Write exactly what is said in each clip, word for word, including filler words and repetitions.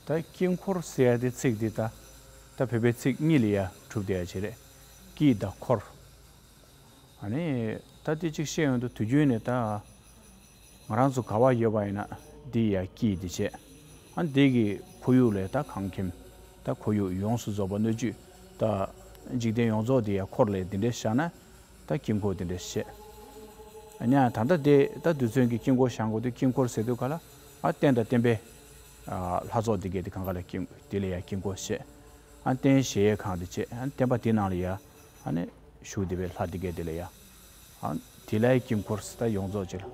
ད་དཀྱིལ་འཁོར་ཟེར་ཡ་དེ་ཚིག་འདི་ད་ད་བོད་པའི་ཚིག་གཉིས་ལ་ཡ་གྲུབ་བསྡད་ཡ་ཅིག་རེད། དཀྱིལ་དང་འཁོར། ཨ་ནི་ད་དེ་གཅིག་བཤད་ཡོང་དུས་དུས་རྒྱུན་ནས་ད་ང་རང་ཚོ་ག་བ་ཡོད་པ་ཡིན་ན་འདི་ཡ་དཀྱིལ་འདི་བྱས། ཨ་འདི་གི་ཁོར་ཡུག་ལས་ད་ཁང་ཁྱིམ། ད་ཁོར་ཡུག་ཡོངས་སུ་རྫོགས་པ་སྣོད་བཅུད། ད་འཇིག་རྟེན་ཡོངས་རྫོགས་འདི་ཡ་འཁོར་ལས་འདི་འདྲས་བཞག་ན། ད་དཀྱིལ་འཁོར་འདི་འདྲས་བྱས། ཨ་ནི་ད་ལྟ་དེ་ད་རྡུལ་ཚོན་གྱི་དཀྱིལ་འཁོར་བཞེངས་དགོས་དུས་དཀྱིལ་འཁོར་ཟེར་དུས་ག་ལ། ཨ་རྟེན་དང་བརྟེན་པའི་ཨ་ལྷ་ཚོགས་འདི་གས་དེ་གང་ག་ལ་དཀྱིལ་འདི་ལ་ཡ་དཀྱིལ་འཁོར་བྱས། ཨ་རྟེན་གཞལ་ཡས་ཁང་འདི་བྱས། ཨ་རྟེན་པ་དེ་ནང་ལ་ཡ་ཨ་ནི་བཞུགས་བསྡད་པའི་ལྷ་འདི་གས་དེ་ལ་ཡ། ཨ་དེ་ལ་ཡ་དཀྱིལ་འཁོར་ཟེར། ད་ཡོངས་རྫོགས་ཅིག་ལ།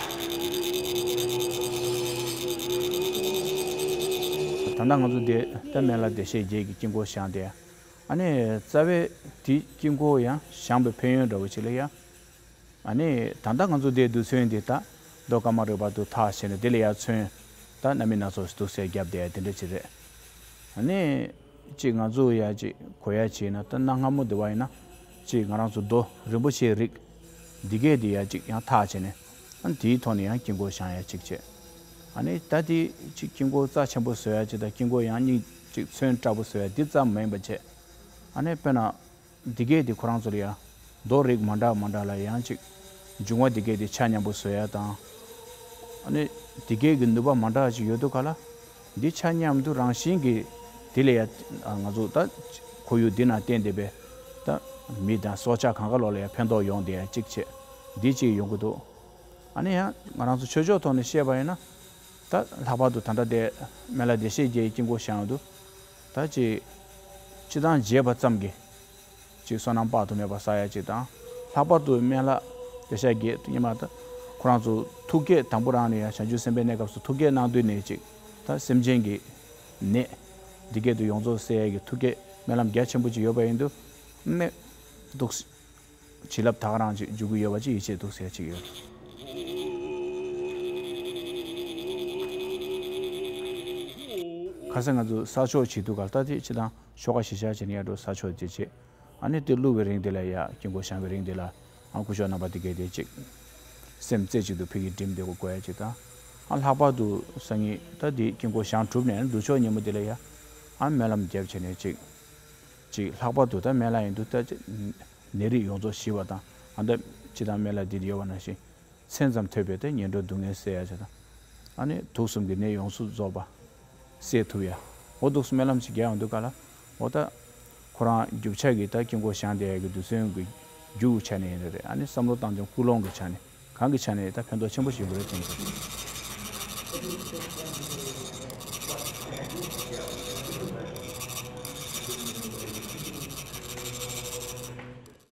ད་ལྟ་ང་ཚོ་འདི་ད་སྨན་བླ་བདེ་གཤེགས་བརྒྱད་ཀྱི་དཀྱིལ་འཁོར་བཞེངས་ཏེ། ཨ་ནི་རྩ་བའི་དེའི་དཀྱིལ་འཁོར་ཡང་བཞེངས་པའི་ཕན་ཡོན་འདྲ་བོ་ཅིག་ལ་ཡ། ཨ་ནི་ད་ལྟ་ང་ཚོ་འདིའི་རྡུལ་ཚོན་འདི་ད་མདོ་ཀ་མ་རུ་པ་དུ་འཐག་བྱས་ནས་དེ་ལ་ཡ་ཚོན་ད་སྣ་མིན་སྣ་ཚོགས་ཤིག་འདུག་སེ་བརྒྱབ་བསྡད་དེ་འདྲ་ཅིག་རེད། ཨ་ནི་ཅིག་ང་ཚོ་ཡ་ཅིག་གོ་ཡ་ཅིག་ཡིན་ན་ད་གནའ་སྔ་མོ་དེ་བ་ཡིན་ན་ཅིག་ང་རང་ཚོ་རྡོ་རིན་པོ་ཆེའི་རིགས་འདི་གས་འདི་ཡ་ཅིག་ཡང་འཐག་བྱས་ནས། ཨ་ནི་དེའི་ཐོག་ནས་ཡང་དཀྱིལ་འཁོར་བཞེངས་ཡ་ཅིག་བྱས། ཨ་ནི་ད་དེ་ཅིག་དཀྱིལ་འཁོར་རྩ་ཆེན་པོ་བཟོ་ཡ་ཅིག་དང་དཀྱིལ་འཁོར་ཡང་སྙིང་ཅིག་ཚོན་དྲག་པོ་བཟོ་ཡ་འདི་ཙམ་མ་ཡིན་པ་བྱས། ཨ་ནི་དཔེར་ན། འདི་གས་དེ་ཁོ་རང་ཚོ་ལ་ཡང་རྡོ་རིགས་མ་འདྲ་མ་འདྲ་ལ་ཡང་ཅིག་འབྱུང་བ་འདི་གས་དེ་ཆ་མཉམ་པོ་བཟོ་ཡ་དང་། ཨ་ནི་འདི་གས་ཀྱི་ནུས་པ་མ་འདྲ་ཅིག་ཡོད་དུས་ག་ལ། འདི་ཆ་མཉམ་དུ་རང་བཞིན་གྱིས་དེ་ལ་ཡང་ང་ཚོ་ད་ཁོར་ཡུག་འདི་ན་བརྟེན་བསྡད་པའི་ད་མི་དང་སྲོག་ཆགས་གང་ག་ལོག་ལ་ཡང་ཕན་ཐོགས་ཡོང་བསྡད་ཡ་ཅིག་བྱས། འདི་ཅིག་ཡོང་གི་འདུག། ཨ་ནི་ཡང་ང་རང་ཚོ་ཆོས་ཕྱོགས་ཐོག་ནས་བཤད་པ་ཡིན་ན། ད་ལྷག་པར་དུ་ད་ལྟ་དེ་སྨན་བླ་བདེ་གཤེགས་བརྒྱད་ཀྱི་དཀྱིལ་འཁོར་བཞེངས་ཡོང་དུས། ད་ཅིག་སྤྱི་བཏང་མཇལ་བ་ཙམ་གྱིས་ཅིག་བསོད་ནམས་དཔག་ཏུ་མེད་པ་བསགས་ཡ་ཅིག་དང་། ལྷག་པར་དུ་སྨན་བླ་བདེ་གཤེགས་བརྒྱད་ཉི་མ་ད་ཁོ་རང་ཚོ་ཐུགས་བསྐྱེད་དང་པོ་རང་ནས་ཡང་བྱང་ཆུབ་སེམས་དཔའི་གནས་སྐབས་སུ་ཐུགས་བསྐྱེད་གནང་དུས་ནས་ཅིག་ད་སེམས་ཅན་གྱི་ནད་འདི་སྐད་དུ་ཡོངས་རྫོགས་སེལ་ཡ་གི་ཐུགས་བསྐྱེད་སྨོན་ལམ་རྒྱ་ཆེན་པོ་ཅིག་ཡོད་པ་ཡིན་དུས། ནད་འདུག་བྱིན་རླབས་ད་ག་རང་ཅིག་འཇུག་གི་ཡོད་པ་ཅིག་ཡིད་ཆེས་འདུག་ཟེར་ཅིག་ཡོད། ཁ་སང་ང་ཚོ་ས་ཆོག་བྱེད་དུས་ག་ལྟ་དེ་ཅི་དང་ཤོག་ཁ་ཞིག་བཞག་བྱས་ནས་ཡར་འགྲོ་ས་ཆོག་དེ་བྱེད། ཨ་ནི་དེ་བླུག་པའི་རིང་དེ་ལ་ཡ་དཀྱིལ་འཁོར་བཞེངས་པའི་རིང་དེ་ལ་ཨ་སྐུ་ཞབས་རྣམ་པ་དེ་གས་དེ་ཅིག་སེམས་རྩེ་གཅིག་ཏུ་ཕ་གིར་བསྒྲིམས་དེ་དགོས་ཡ་ཅིག་དང་། ཨ་ལྷག་པར་དུ་སང་ཉིན་ད་དེ་དཀྱིལ་འཁོར་བཞེངས་གྲུབ་ནས་འདུག་ཆོག་ཉིན་མོ་དེ་ལ་ཡ་ཨ་སྨོན་ལམ་རྒྱབ་བྱས་ནས་ཅིག་ཅིག་ལྷག་པར་དུ་ད་སྨན་བླ་ཡིན་དུས་ད་ཅིག་ནད་རིགས་ཡོངས་རྫོགས་ཞི་བ་དང་། ཨ་ད་ཅི་དང་སྨན་བླ་འདི་ཡོད་པ་ནང་བཞིན་མཚན་ཙམ་ཐོས་པས་ད་ངན་འགྲོའི་སྡུག་བསྔལ་སེལ་ཡ་ཅིག་དང་། ཨ་ནི་དུག་གསུམ་གྱི་ནད་ཡོངས་སུ་རྫོགས་པ་སེལ་ཐུབ་ཡ། འོ་འདུག་སྨོན་ལམ་ཞིག་རྒྱག་ཡོང་དུས་ག་ལ། འོ་ད་ཁོ་རང་རྒྱུ་ཆ་གི་ད་དཀྱིལ་འཁོར་བཞེངས་བསྡད་ཡ་གི་རྡུལ་ཚོན་གྱི་རྒྱུ་གི་ཆ་ནས་ཡིན་ནི་རེད། ཨ་ནི་བསམ་བློ་བཏང་དུས་ཀུན་སློང་གི་ཆ་ནས། གང་གི་ཆ་ནས་ད་ཕན་ཐོགས་ཆེན་པོ་ཞིག་ཡོང་གི་རེད་དྲན་གྱི་འདུག།